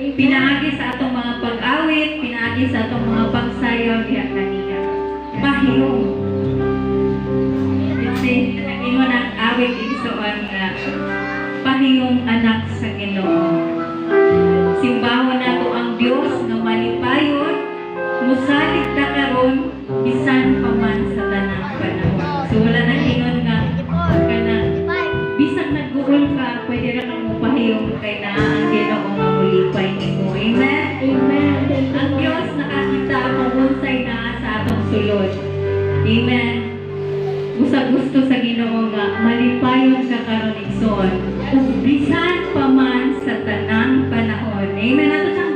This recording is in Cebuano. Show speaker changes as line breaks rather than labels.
Amen.
Pinaagi sa atong mga pag-awit, pinaagi sa atong mga pagsayaw diha kaniya. Pahiyong. Kasi ingon ang awit, igsoon, nga pahiyong anak sa Ginoo. Simbahon nato ang Dios nga malipayon, musalig ta karon bisan pa man sa tanang panahon. So wala nang ingon nga kana bisag nagguol ka, pwede ra kang mupahiyong kay naa ang Ginoo nga mulipay nimo. Amen.
Amen. Thank you,
Ang
Lord.
Dios nakakita kung unsay naa sa atong sulod. Amen. Usa gusto sa Ginoo nga malipayon ka karon, igsoon, ug bisan pa man sa tanang panahon. Amen. Ato siyang